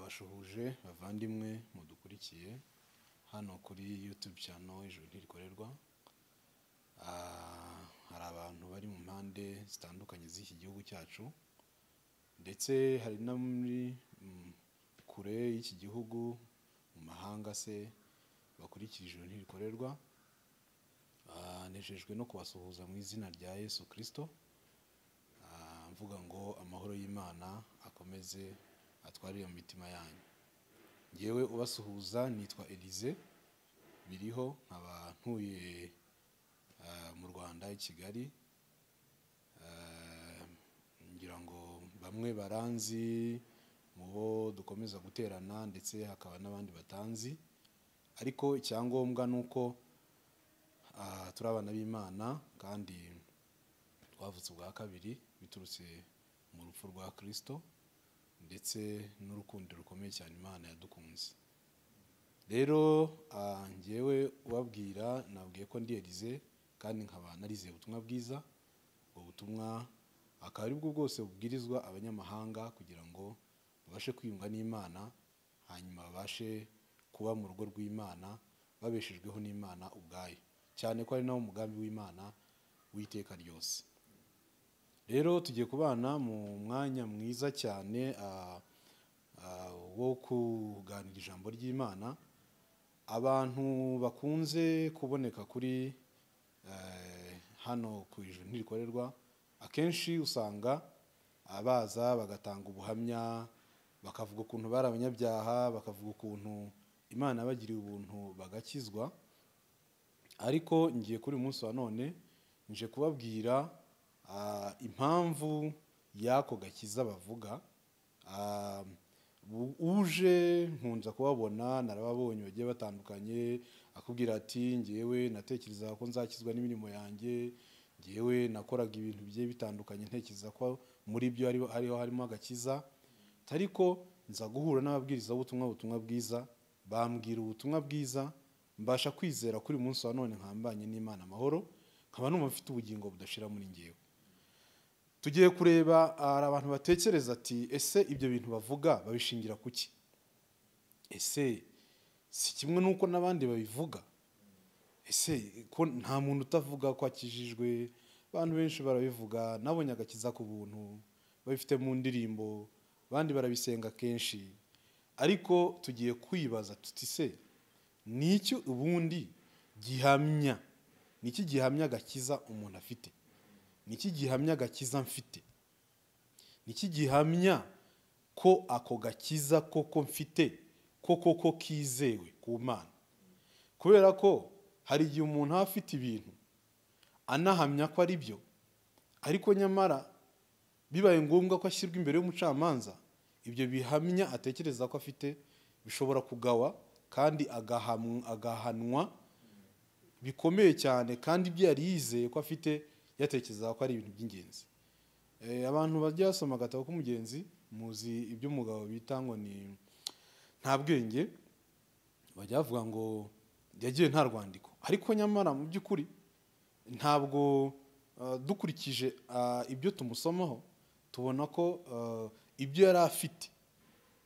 Ndabashuhuje bavandimwe mudukurikiye hano kuri YouTube channel Ijuru Ntirikorerwa. Hari abantu bari mu mpande zitandukanye z'iki gihugu cyacu, ndetse hari no muri kure y'iki gihugu mu mahanga se bakurikira Ijuru Ntirikorerwa. Nejejwe no kubasuhuza mu izina rya Yesu Kristo. Mvuga ngo amahoro y'Imana akomeze atwarire mu mitima yanyu. Ngewe ubasuhuza nitwa Elize Biriho, nkaba ntuye mu Rwanda i Kigali. Ngira ngo bamwe baranzi mu bo dukomeza guterana, ndetse hakaba n'abandi batanzi, ariko icyangombwa ni uko turi abana b'Imana kandi twavutse ubwa kabiri biturutse mu rupfu rwa Kristo ndetse n'urukundo rukomeye cyane Imana yadukunze. Rero njyewe ubabwira nabwiye ko ndi Elize kandi nkaba narizeye ubutumwa bwiza. Ubwo butumwa akaba ari bwo bwose bubwirizwa abanyamahanga kugira ngo babashe kwiyunga n'Imana, hanyuma babashe kuba mu rugo rw'Imana babeshejweho n'Imana ubwayo, cyane ko ari nawo mugambi w'Imana w'iteka ryose. Rero tugiye kubana mu mwanya mwiza cyane wo kuganira ijambo ry'Imana. Abantu bakunze kuboneka kuri hano ku Ijuru Ntirikorerwa akenshi usanga abaza bagatanga ubuhamya, bakavuga ukuntu bari abanyabyaha, bakavuga ukuntu Imana yabagiriye ubuntu bagakizwa. Ariko ngiye kuri uyu munsi wa none nje kubabwira impamvu y'ako gakiza bavuga. Uje nkunza kubabona, narababonye bagiye batandukanye, akubwira ati ngewe natekerezaga ko nzakizwa n'imirimo yanjye, ngewe nakoraga ibintu bigiye bitandukanye ntekereza ko muri byo hariho harimo agakiza, ariko nza guhura n'ababwiriza ubutumwa bwiza, bambwira ubutumwa bwiza, mbasha kwizera kuri uyu munsi wa none nkambanye n'Imana amahoro, nkaba numva mfite ubugingo budashira muri ngewe. Tugiye kureba hari abantu batekereza ati ese ibyo bintu bavuga babishingira kuki? Ese si kimwe nuko n'abandi babivuga? Ese ko nta muntu utavuga ko akijijwe? Abantu benshi barabivuga, nabonye agakiza ku buntu, babifite mu ndirimbo, abandi barabisenga kenshi. Ariko tugiye kwibaza tuti se ni iki ubundi gihamya? Ni iki gihamya agakiza umuntu afite? Ni iki gihamya agakiza mfite? Ni iki gihamya ko ako gakiza koko mfite, ko koko kizewe ku Mana? Kubera ko hari igihe umuntu aba afite ibintu anahamya ko ari byo, ariko nyamara bibaye ngombwa ko ashyirwa imbere y'umucamanza, ibyo bihamya atekereza ko afite bishobora kugawa kandi agahanwa bikomeye cyane, kandi ibyo yari yizeye ko afite yatekereza ko ari ibintu by'ingenzi. Abantu bajya basoma agatabo k'umugenzi, muzi ibyo umugabo bita ngo ni nta bwenge, bajya bavuga ngo yagiye nta rwandiko, ariko nyamara mu by'ukuri ntabwo dukurikije ibyo tumusomaho tubona ko ibyo yari afite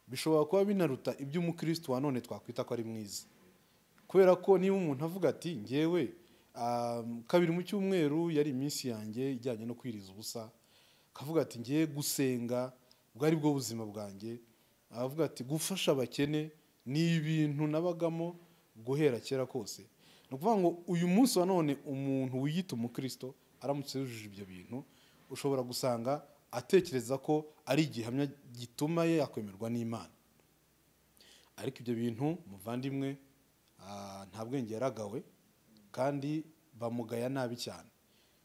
bishobora kuba binaruta ibyo umukristo wa none twakwita ko ari mwiza. Kubera ko niba umuntu avuga ati ngewe kabiri mu cyumweru yari iminsi yanjye ijyanye no kwiriza ubusa, akavuga ati ngiye gusenga bwari bwo buzima bwanjye, avuga ati gufasha abakene ni ibintu nabagamo guhera kera kose. Ni ukuvuga ngo uyu munsi wa none umuntu wiyita umukristo aramutse yujuje ibyo bintu, ushobora gusanga atekereza ko ari igihamya gituma ye yakwemerwa n'Imana. Ariko ibyo bintu muvandimwe, nta bwenge yaragawe kandi bamugaya nabi cyane.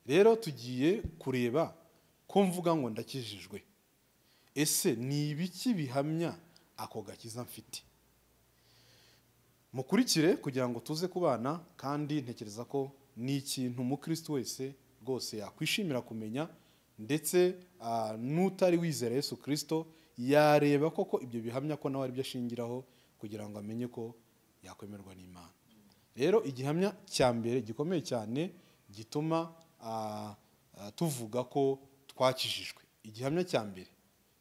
Rero tugiye kureba ko mvuga ngo ndakijijwe, ese ni ibiki bihamya ako gakiza mfite? Mukurikire kugira ngo tuze kubana, kandi ntekereza ko ni ikintu umukristo wese rwose yakwishimira kumenya, ndetse n'utari wizera Yesu Kristo yareba koko ibyo bihamya ko nawe ari byo ashingiraho kugira ngo amenye ko yakwemerwa n'Imana. Rero igihamya cya mbere gikomeye cyane gituma tuvuga ko twakijijwe, igihamya cya mbere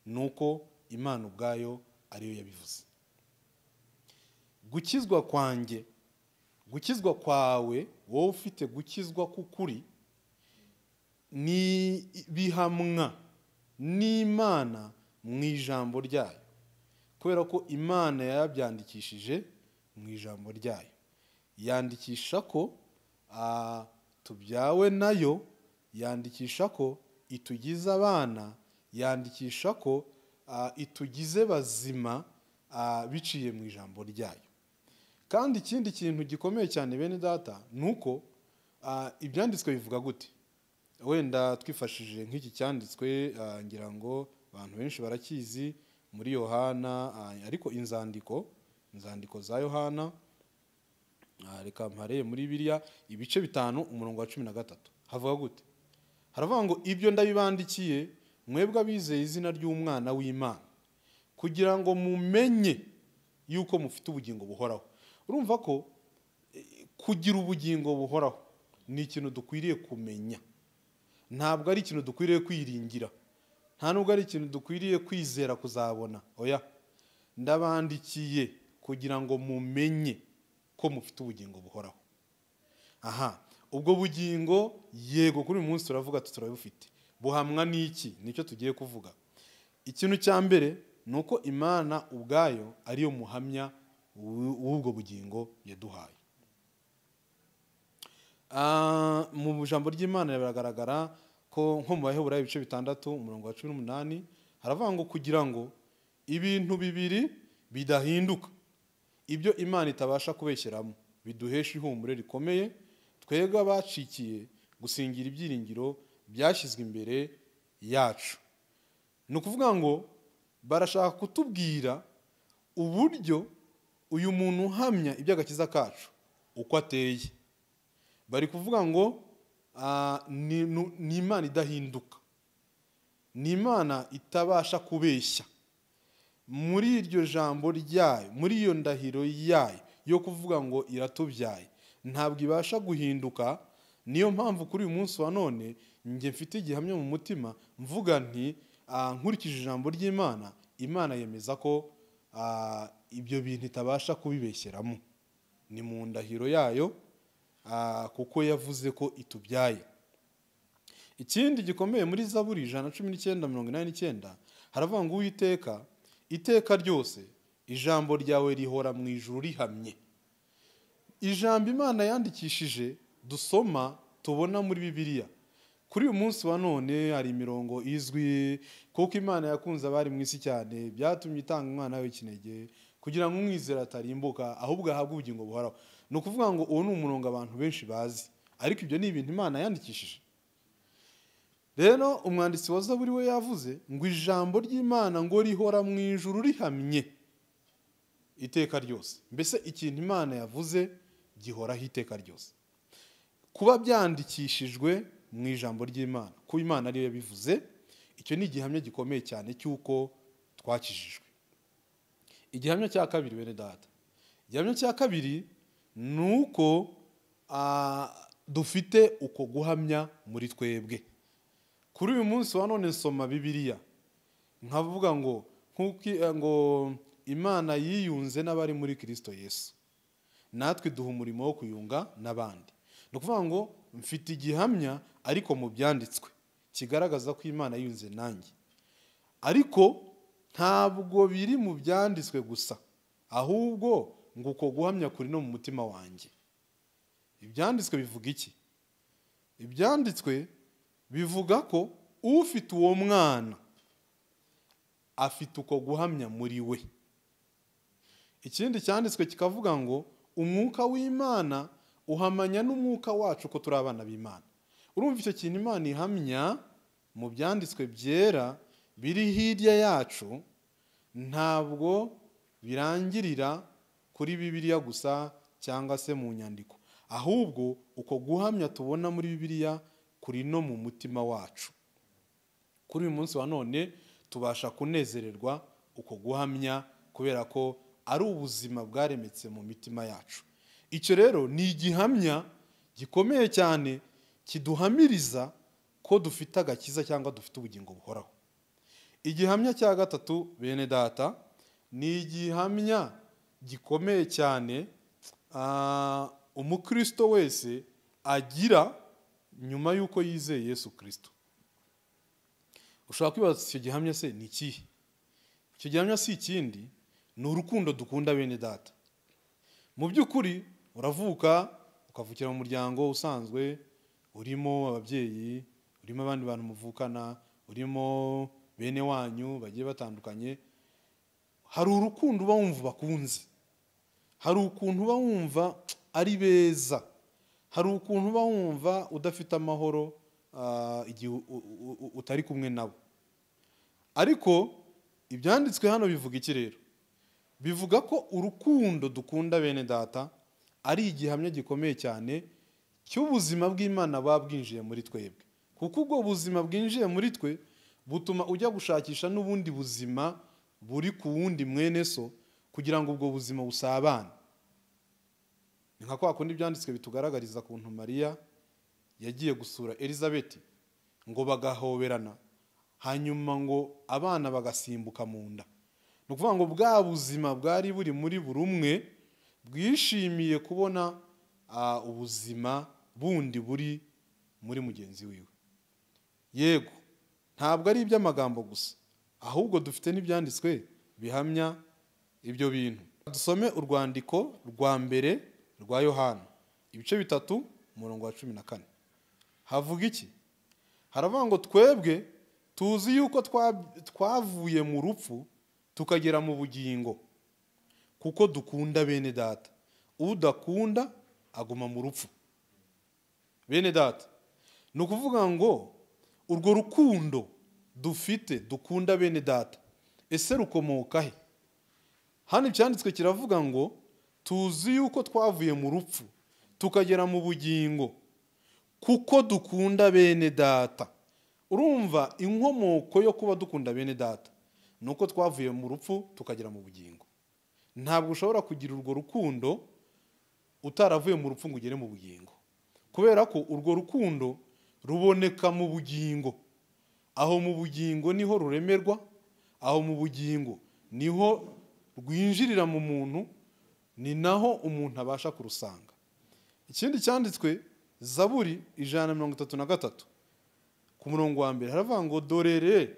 ni uko Imana ubwayo ariyo yabivuze. Gukizwa kwanjye, gukizwa kwawe, wowe ufite gukizwa k'ukuri, ni bihamwa n'Imana mu ijambo ryayo, kubera ko Imana yabyandikishije mu ijambo ryayo. Yandikisha ko tubyawe nayo, yandikisha ko itugize abana, yandikisha ko itugize bazima biciye mu ijambo ryayo. Kandi ikindi kintu gikomeye cyane bene data nuko ibyanditswe bivuga gute. Wenda twifashije nk'iki cyanditswe, ngira ngo abantu benshi barakizi muri Yohana, ariko inzandiko za Yohana, reka mpare muri Bibiliya ibice 5 umurongo wa 13 havuga gute? Haravuga ngo ibyo ndabibandikiye mwebwe abizeye izina ry'umwana w'Imana, kugira ngo mumenye yuko mufite ubugingo buhoraho. Urumva ko kugira ubugingo buhoraho ni ikintu dukwiriye kumenya, ntabwo ari ikintu dukwiriye kwiringira, nta nubwo ari ikintu dukwiriye kwizera kuzabona. Oya, ndabandikiye kugira ngo mumenye ko mufite ubugingo buhoraho. Aha, ubwo bugingo yego kuri uyu munsi turavuga turabufite, buhamwa n'iki? Nicyo tugiye kuvuga. Ikintu cya mbere ni uko Imana ubwayo ariyo muhamya w'ubwo bugingo yaduhaye. Mu ijambo ry'Imana biragaragara ko nko mu Baheburayo ibice 6 umurongo wa 18 haravuga ngo kugira ngo ibintu bibiri bidahinduka, ibyo Imana itabasha kubeshyeramo, biduhesha ihumure rikomeye twebwe abacikiye gusingira ibyiringiro byashyizwe imbere yacu. Ni ukuvuga ngo barashaka kutubwira uburyo uyu muntu uhamya iby'agakiza kacu uko ateye. Bari kuvuga ngo ni Imana idahinduka, ni Imana itabasha kubeshya. Muri iryo jambo ryayo, muri iyo ndahiro yayo yo kuvuga ngo iratubyaye, ntabwo ibasha guhinduka. Niyo mpamvu kuri uyu munsi wa none njye mfite igihamya mu mutima mvuga nti nkurikije ijambo ry'Imana, Imana yemeza ko ibyo bintu itabasha kubibeshyeramo. Ni mu ndahiro yayo, kuko yavuze ko itubyaye. Ikindi gikomeye muri Zaburi 119:89 haravuga ngo Uwiteka iteka ryose ijambo ryawe rihora mu ijuru rihamye. Ijambo Imana yandikishije dusoma tubona muri Bibiliya. Kuri uyu munsi wa none hari imirongo izwi, kuko Imana yakunze abari mu isi cyane byatumye itanga umwana we w'ikinege kugira ngo umwizera atarimbuka ahubwo ahabwe ubugingo buhoraho. Ni ukuvuga ngo uwo ni umurongo abantu benshi bazi, ariko ibyo ni ibintu Imana yandikishije. Rero umwanditsi wa Zaburi we yavuze ngo ijambo ry'Imana ngo rihora mu ijuru rihamye iteka ryose. Mbese ikintu Imana yavuze gihoraho iteka ryose. Kuba byandikishijwe mu ijambo ry'Imana, kuba Imana ariyo yabivuze, icyo ni igihamya gikomeye cyane cy'uko twakijijwe. Igihamya cya kabiri bene data, igihamya cya kabiri ni uko dufite uko guhamya muri twebwe. Kuri uyu munsi wa none nsoma Bibiliya nkavuga ngo ngo Imana yiyunze n'abari muri Kristo Yesu, natwe duha umurimo wo kuyunga n'abandi. Ni ukuvuga ngo mfite igihamya ariko mu byanditswe kigaragaza ko Imana yiyunze nanjye, ariko ntabwo biri mu byanditswe gusa, ahubwo ngo uko guhamya kuri no mu mutima wanjye. Ibyanditswe bivuga iki? Ibyanditswe bivuga ko ufite uwo mwana afite uko guhamya muri we. Ikindi cyanditswe kikavuga ngo umwuka w'Imana uhamanya n'umwuka wacu ko turi abana b'Imana. Urumva icyo kintu Imana ihamya mu byanditswe byera biri hirya yacu, ntabwo birangirira kuri Bibiliya gusa cyangwa se mu nyandiko, ahubwo uko guhamya tubona muri Bibiliya kuri no mu mutima wacu. Kuri uyu munsi wa none tubasha kunezererwa uko guhamya kubera ko ari ubuzima bwaremetse mu mitima yacu. Icyo rero ni igihamya gikomeye cyane kiduhamiriza ko dufite agakiza cyangwa dufite ubugingo buhoraho. Igihamya cya gatatu bene data Ni igihamya gikomeye cyane umukristo wese agira nyuma y'uko yizeye Yesu Kristo. Ushobora kwibaza icyo gihamya se ni ikihe? Icyo gihamya si ikindi, ni urukundo dukunda bene data. Mu by'ukuri uravuka ukavukira mu muryango usanzwe urimo ababyeyi, urimo abandi bantu muvukana, urimo bene wanyu bagiye batandukanye. Hari urukundo uba wumva bakunze, hari ukuntu uba wumva ari beza, hari ukuntu uba wumva udafite amahoro igihe utari kumwe nabo. Ariko ibyanditswe hano bivuga iki rero? Bivuga ko urukundo dukunda bene data ari igihamya gikomeye cyane cy'ubuzima bw'Imana buba bwinjiye muri twebwe, kuko ubwo buzima bwinjiye muri twe butuma ujya gushakisha n'ubundi buzima buri ku wundi mwene so kugira ngo ubwo buzima busabane. Ni nka kwa kundi ibyanditswe bitugaragariza kuntu Mariya yagiye gusura Elizabeti ngo bagahoberana, hanyuma ngo abana bagasimbuka mu nda. Ni ukuvuga ngo bwa buzima bwari buri muri buri umwe bwishimiye kubona ubuzima bundi buri muri mugenzi wiwe. Yego, ntabwo ari iby'amagambo gusa, ahubwo dufite n'ibyanditswe bihamya ibyo bintu. Dusome urwandiko rwa mbere rwa Yohana ibice 3 umurongo wa 14. Havuga iki? Haravuga ngo twebwe tuzi yuko twavuye mu rupfu tukagera mu bugingo, kuko dukunda bene data. Udakunda aguma mu rupfu. Bene data, ni ukuvuga ngo urwo rukundo dufite dukunda bene data, ese rukomoka he? Hano icyanditswe kiravuga ngo tuzi yuko twavuye mu rupfu tukagera mu bugingo kuko dukunda bene data. Urumva inkomoko yo kuba dukunda bene data nuko twavuye mu rupfu tukagera mu bugingo. Ntabwo ushobora kugira urwo rukundo utaravuye mu rupfu ngo ugere mu bugingo, kubera ko urwo rukundo ruboneka mu bugingo. Aho mu bugingo niho ruremerwa, aho mu bugingo niho rwinjirira mu muntu, ni naho umuntu abasha kurusanga. Ikindi cyanditswe Zaburi 133 ku murongo wa mbere haravuga ngo dorere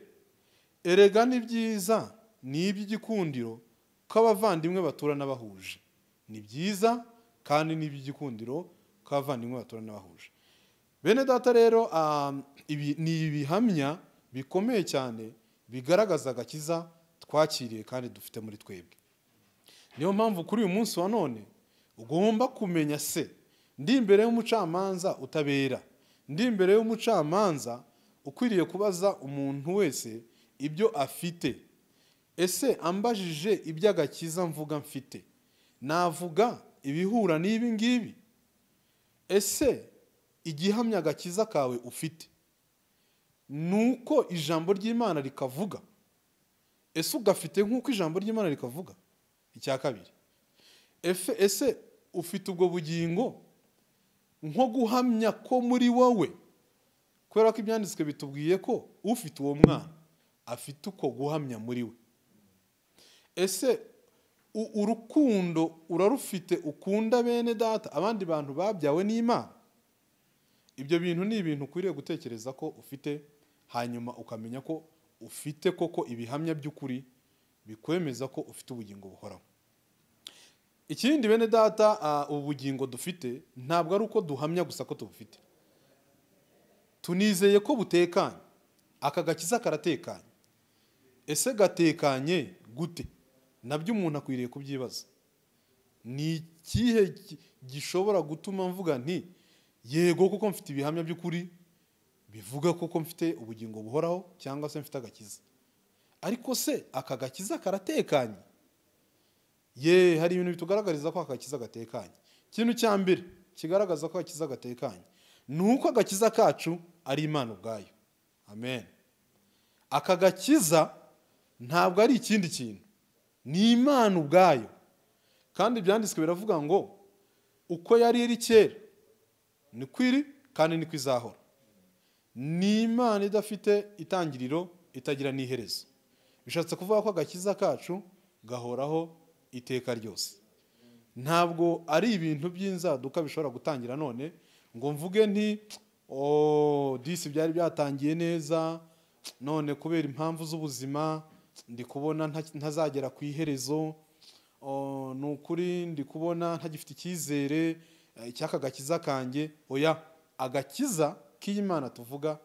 erega ni byiza ni iby'igikundiro ko abavandimwe baturana bahuje. Ni byiza kandi ni iby'igikundiro ko abavandimwe baturana bahuje. Bene data rero, ibi ni ibihamya bikomeye cyane bigaragaza agakiza twakiriye kandi dufite muri twebwe. Niyo mpamvu kuri uyu munsi wa none ugomba kumenya se ndi imbere y'umucamanza utabera, ndi imbere y'umucamanza ukwiriye kubaza umuntu wese ibyo afite. Ese ambajije iby'agakiza mvuga mfite, navuga ibihura n'ibi ngibi? Ese igihamya agakiza kawe ufite nuko ijambo ry'Imana rikavuga? Ese ugafite nk'uko ijambo ry'Imana rikavuga? Icya kabiri, ese ufite ubwo bugingo nko guhamya ko muri wowe? Kubera ko ibyanditswe bitubwiye ko ufite uwo mwana afite uko guhamya muri we. Ese urukundo urarufite ukunda bene data abandi bantu babyawe n'Imana? Ibyo bintu ni ibintu ukwiriye gutekereza ko ufite, hanyuma ukamenya ko ufite koko ibihamya by'ukuri bikwemeza ko ufite ubugingo buhoraho. Ikindi bene data, ubugingo dufite ntabwo ari uko duhamya gusa ko tubufite, tunizeye ko butekanye. Aka gakiza karatekanye. Ese gatekanye gute? Nabyo umuntu akwiriye kubyibaza. Ni ikihe gishobora gutuma mvuga nti yego kuko mfite ibihamya by'ukuri bivuga koko mfite ubugingo buhoraho cyangwa se mfite agakiza? Ariko se aka gakiza karatekanye? Ye, hari ibintu bitugaragariza ko agakiza gatekanye. Ikintu cya mbere kigaragaza ko agakiza gatekanye ni uko agakiza kacu ari Imana ubwayo. Amen. Aka gakiza ntabwo ari ikindi kintu, ni Imana ubwayo. Kandi ibyanditswe biravuga ngo uko yari iri kera niko iri kandi niko izahora. Ni Imana idafite itangiriro itagira n'iherezo. Bishatse kuvuga ko agakiza kacu gahoraho iteka ryose. Ntabwo ari ibintu by'inzaduka bishobora gutangira none ngo mvuge nti oh disi byari byatangiye neza, none kubera impamvu z'ubuzima ndi kubona ntazagera ku iherezo, ni ukuri ndi kubona ntagifite icyizere cy'aka gakiza kanjye. Oya, agakiza k'Imana tuvuga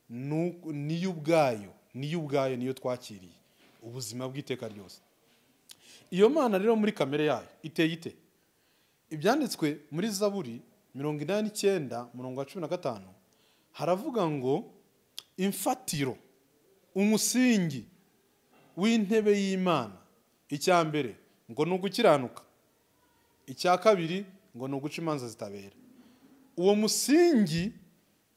niyo ubwayo, niyo ubwayo niyo twakiriye ubuzima bw'iteka ryose. Iyo Mana rero muri kamere yayo iteye ite? Ibyanditswe muri Zaburi 89 umurongo wa 15 haravuga ngo imfatiro, umusingi w'intebe y'Imana, icya mbere ngo ni ugukiranuka, icya kabiri ngo ni uguca imanza zitabera. Uwo musingi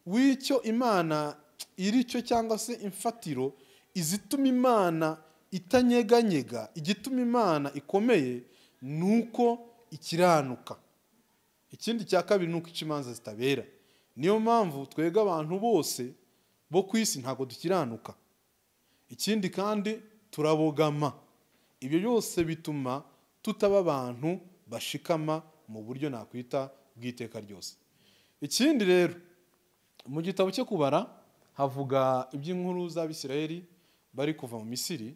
w'icyo Imana iri cyo, cyangwa se imfatiro izituma Imana itanyeganyega, igituma Imana ikomeye nuko ikiranuka. Ikindi cya kabiri nuko ica imanza zitabera. Niyo mpamvu twega abantu bose bo ku isi ntabwo dukiranuka. Ikindi kandi turabogama. Ibyo byose bituma tutaba abantu bashikama mu buryo nakwita bw'iteka ryose. Ikindi rero mu gitabo cyo Kubara havuga iby'inkuru z'Abisirayeli bari kuva mu Misiri.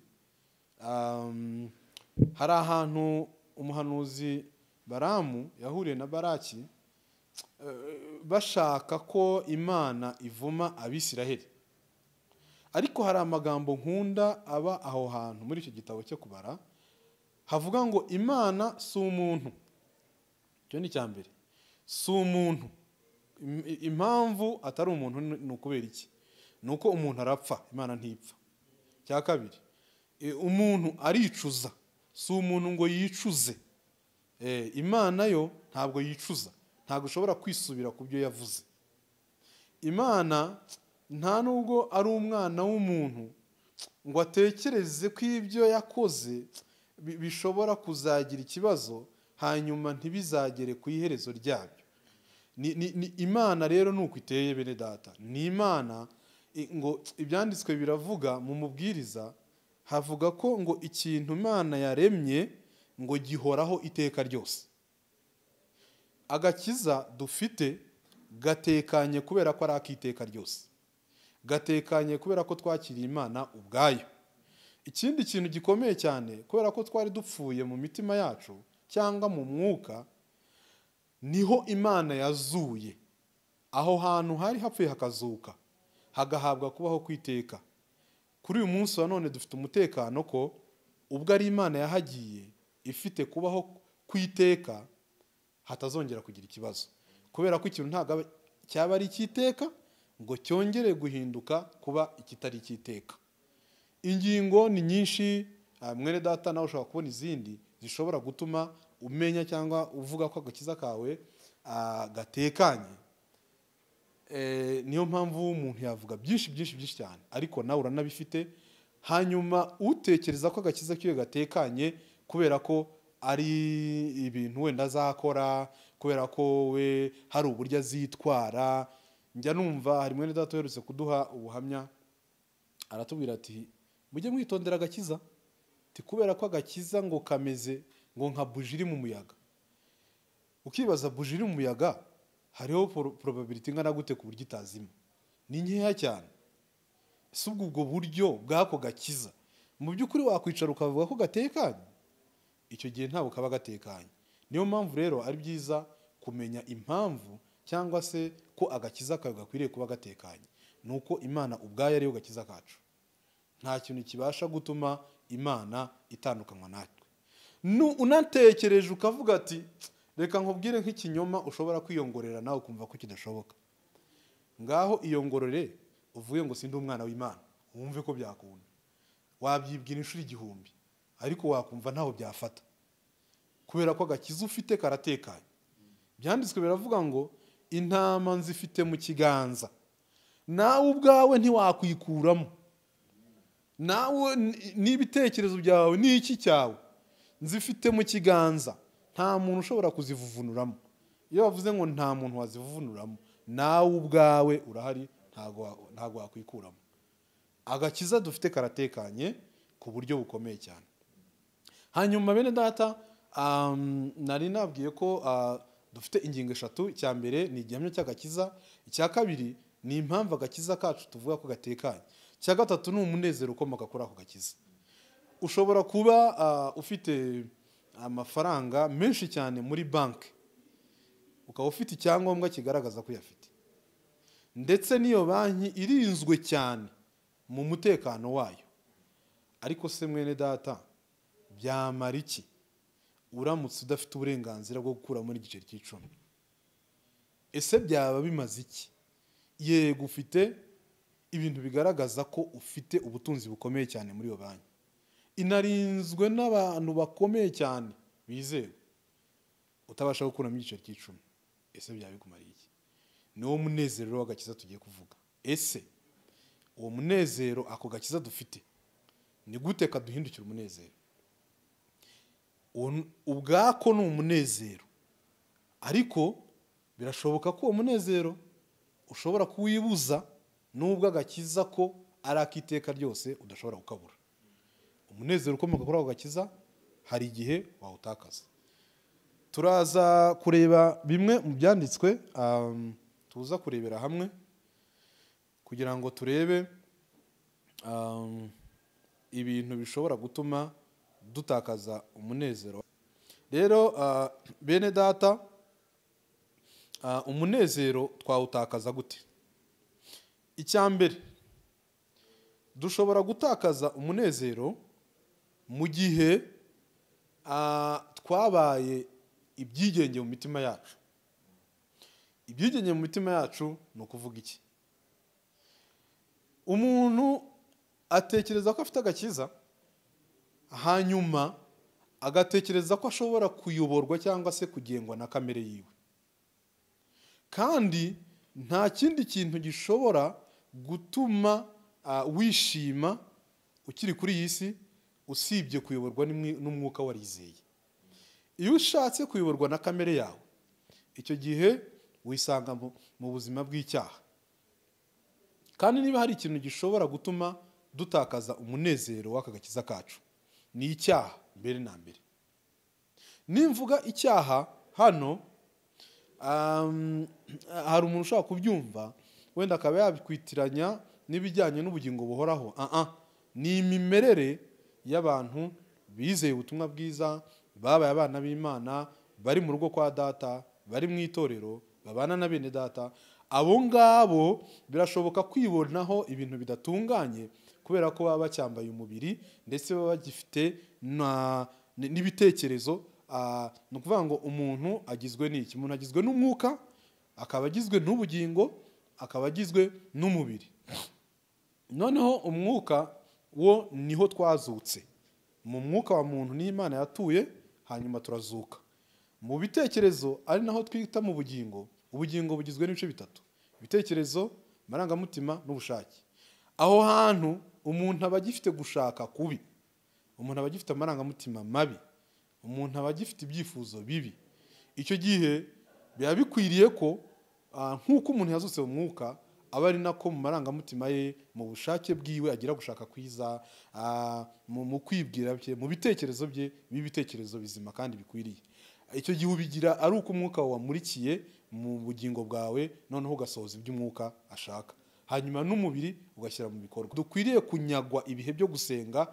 Hari ahantu umuhanuzi Baramu yahuriye na Baraki bashaka ko Imana ivuma Abisirayeli. Ariko hari amagambo nkunda aba aho hantu muri icyo gitabo cyo Kubara, havuga ngo Imana si umuntu. Icyo ni icya mbere, si umuntu. Impamvu atari umuntu ni ukubera iki? Ni uko umuntu arapfa, Imana ntipfa. Cya kabiri, umuntu aricuza, si umuntu ngo yicuze. Imana yo ntabwo yicuza, ntabwo ushobora kwisubira ku byo yavuze. Imana nta nubwo ari umwana w'umuntu ngo atekereze ko ibyo yakoze bishobora kuzagira ikibazo hanyuma ntibizagere ku iherezo ryabyo. Ni Imana rero nuko iteye bene data. Ni Imana ngo ibyanditswe biravuga mu mubwiriza havuga ko ngo ikintu Imana yaremye ngo gihoraho iteka ryose. Agakiza dufite gatekanye kubera ko ari akiteka ryose, gatekanye kubera ko twakiriye Imana ubwayo. Ikindi kintu gikomeye cyane, kubera ko twari dupfuye mu mitima yacu cyangwa mu mwuka, niho Imana yazuye. Aho hantu hari hapfuye hakazuka, hagahabwa kubaho kwiteka. Kuri uyu munsi wa none dufite umutekano ko ubwo ari Imana yahagiye ifite kubaho kwiteka, hatazongera kugira ikibazo. Kubera ko ikintu ntabwo cyaba ari icyiteka ngo cyongere guhinduka kuba ikitari icyiteka. Ingingo ni nyinshi, mwene data nawe ushobora kubona izindi zishobora gutuma umenya cyangwa uvuga ko agakiza kawe gatekanye. Niyo mpamvu umuntu yavuga byinshi byinshi byinshi cyane, ariko nawe uranabifite. Hanyuma utekereza ko agakiza kiwe gatekanye kubera ko ari ibintu wenda azakora, kubera ko we hari uburyo azitwara. Njya numva hari mwene data uherutse kuduha ubuhamya, aratubwira ati mujye mwitondera agakiza, ati kubera ko agakiza ngo kameze ngo nka buji iri mu muyaga. Ukibaza buji iri mu muyaga hariho probability ingana gute ku buryo itazima? Ni nkeya cyane. Si ubwo buryo bw'ako gakiza mu by'ukuri wakwicara ukavuga ko gatekanye? Icyo gihe ntabwo kaba gatekanye. Niyo mpamvu rero ari byiza kumenya impamvu cyangwa se ko agakiza kawe gakwiriye kuba gatekanye. Nuko Imana ubwayo ariyo gakiza kacu. Nta kintu kibasha gutuma Imana itandukanywa natwe. Unatekereje ukavuga ati reka nkubwire nk'ikinyoma ushobora kwiyongorera nawe ukumva ko kidashoboka. Ngaho iyongorore uvuye ngo sindi umwana w'Imana, wumve ko byakunda. Wabyibwira inshuro 1000 ariko wakumva ntaho byafata, kubera ko agakiza ufite karatekanye. Byanditswe biravuga ngo intama nzifite mu kiganza, nawe ubwawe ntiwakwikuramo, nawe n'ibitekerezo byawe n'iki cyawe nzifite mu kiganza, nta muntu ushobora kuzivuvunuramo. Iyo bavuze ngo nta muntu wazivuvunuramo, nawe ubwawe urahari, ntago wakwikuramo. Agakiza dufite karatekanye ku buryo bukomeye cyane. Hanyuma bene data, nari nabwiye ko dufite ingingo eshatu. Icya mbere ni igihamya cy'agakiza, icya kabiri ni impamvu agakiza kacu tuvuga ko gatekanye, icya gatatu ni umunezero ukomoka kuri ako gakiza. Ushobora kuba ufite amafaranga menshi cyane muri banki, ukaba ufite icyangombwa kigaragaza ko uyafite, ndetse n'iyo banki irinzwe cyane mu mutekano wayo. Ariko se mwene data, byamara iki uramutse udafite uburenganzira bwo gukuramo n'igiceri cy'icumi? Ese byaba bimaze iki? Yego ufite ibintu bigaragaza ko ufite ubutunzi bukomeye cyane muri iyo banki, inarinzwe n'abantu bakomeye cyane bizewe, utabasha gukuramo igiceri cy'icumi, ese byaba bikumariye iki? Niwo munezero w'agakiza tugiye kuvuga. Ese uwo munezero, ako gakiza dufite, ni gute kaduhindukira umunezero? Ubwako ni umunezero, ariko birashoboka ko uwo munezero ushobora kuwibuza nubwo agakiza ko ari akiteka ryose udashobora kukabura. Umunezero ukomoka kuri ako gakiza hari igihe wawutakaza. Turaza kureba bimwe mu byanditswe, tuza kurebera hamwe kugira ngo turebe ibintu bishobora gutuma dutakaza umunezero. Rero bene data, umunezero twawutakaza gute? Icya mbere, dushobora gutakaza umunezero mu gihe twabaye ibyigenge mu mitima yacu. Ibyigenge mu mitima yacu ni ukuvuga iki? Umuntu atekereza ko afite agakiza, hanyuma agatekereza ko ashobora kuyoborwa cyangwa se kugengwa na kamere yiwe, kandi nta kindi kintu gishobora gutuma wishima ukiri kuri iyi si usibye kuyoborwa n'umwuka warizeye. Iyo ushatse kuyoborwa na kamere yawe, icyo gihe wisanga mu buzima bw'icyaha. Kandi niba hari ikintu gishobora gutuma dutakaza umunezero w'aka gakiza kacu, ni icyaha mbere na mbere. Nimvuga icyaha hano, hari umuntu ushobora kubyumva wenda akaba yabikwitiranya n'ibijyanye n'ubugingo buhoraho. Ni imimerere y'abantu bizeye ubutumwa bwiza, babaye abana b'Imana, bari mu rugo kwa data, bari mu itorero, babana na bene data. Abo ngabo birashoboka kwibonaho ibintu bidatunganye kubera ko baba bacyambaye umubiri, ndetse baba bagifite n'ibitekerezo. Ni ukuvuga ngo umuntu agizwe n'iki? Umuntu agizwe n'umwuka, akaba agizwe n'ubugingo, akaba agizwe n'umubiri. Noneho umwuka wo niho twazutse. Mu mwuka wa muntu ni Imana yatuye, hanyuma turazuka. Mu bitekerezo ari naho twita mu bugingo. Ubugingo bugizwe n'ibice bitatu: ibitekerezo, amarangamutima n'ubushake. Aho hantu umuntu aba agifite gushaka kubi, umuntu aba agifite amarangamutima mabi, umuntu aba agifite ibyifuzo bibi. Icyo gihe biba bikwiriye ko nk'uko umuntu yazutse mu mwuka, aba ari nako mu marangamutima ye, mu bushake bwiwe agira gushaka kwiza, mu kwibwira bye, mu bitekerezo bye, b'ibitekerezo bizima kandi bikwiriye. Icyo gihe ubigira ari uko umwuka wamurikiye mu bugingo bwawe, noneho ugasohoza iby'umwuka ashaka, hanyuma n'umubiri ugashyira mu bikorwa. Dukwiriye kunyagwa ibihe byo gusenga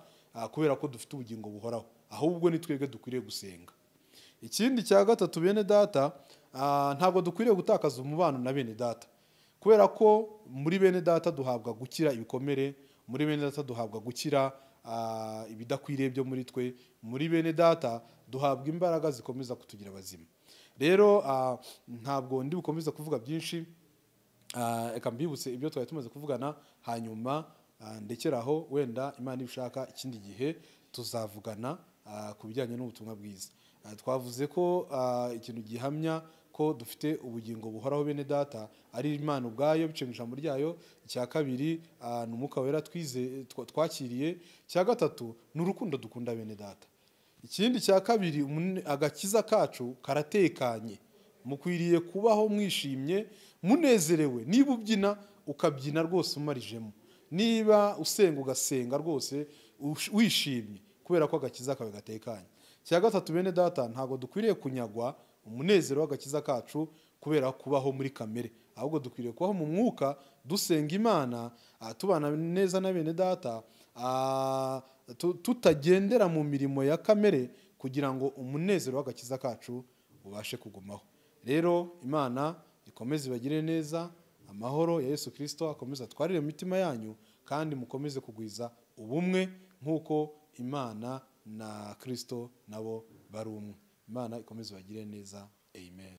kubera ko dufite ubugingo buhoraho, ahubwo ni twebwe dukwiriye gusenga. Ikindi cya gatatu bene data, ntabwo dukwiriye gutakaza umubano na bene data, kubera ko muri bene data duhabwa gukira ibikomere, muri bene data duhabwa gukira ibidakwiriye byo muri twe, muri bene data duhabwa imbaraga zikomeza kutugira abazima. Rero ntabwo ndi bukomeza kuvuga byinshi, reka mbibutse ibyo twari tumaze kuvugana, hanyuma ndekeraho. Wenda Imana ibishaka ikindi gihe tuzavugana ku bijyanye n'ubutumwa bwiza. Twavuze ko ikintu gihamya ko dufite ubugingo buhoraho bene data ari Imana ubwayo biciye mu ijambo ryayo. Icya kabiri ni umwuka wera twize twakiriye. Icya gatatu ni urukundo dukunda bene data. Ikindi cya kabiri, agakiza kacu karatekanye. Mukwiriye kubaho mwishimye, munezerewe. Niba ubyina ukabyina rwose umarijemo, niba usenga ugasenga rwose wishimye, kubera ko agakiza kawe gatekanye. Icya gatatu, bene data, ntabwo dukwiriye kunyagwa umunezero w'agakiza kacu kubera kubaho muri kamere, ahubwo dukwiriye kubaho mu mwuka, dusenga Imana, tubana neza na bene data, tutagendera mu mirimo ya kamere, kugira ngo umunezero w'agakiza kacu ubashe kugumaho. Rero Imana ikomeze ibagire neza, amahoro ya Yesu Kristo akomeze atwarire mu mitima yanyu, kandi mukomeze kugwiza ubumwe nk'uko Imana na Kristo nabo bari umwe. Imana ikomeze ibagire neza. Amen.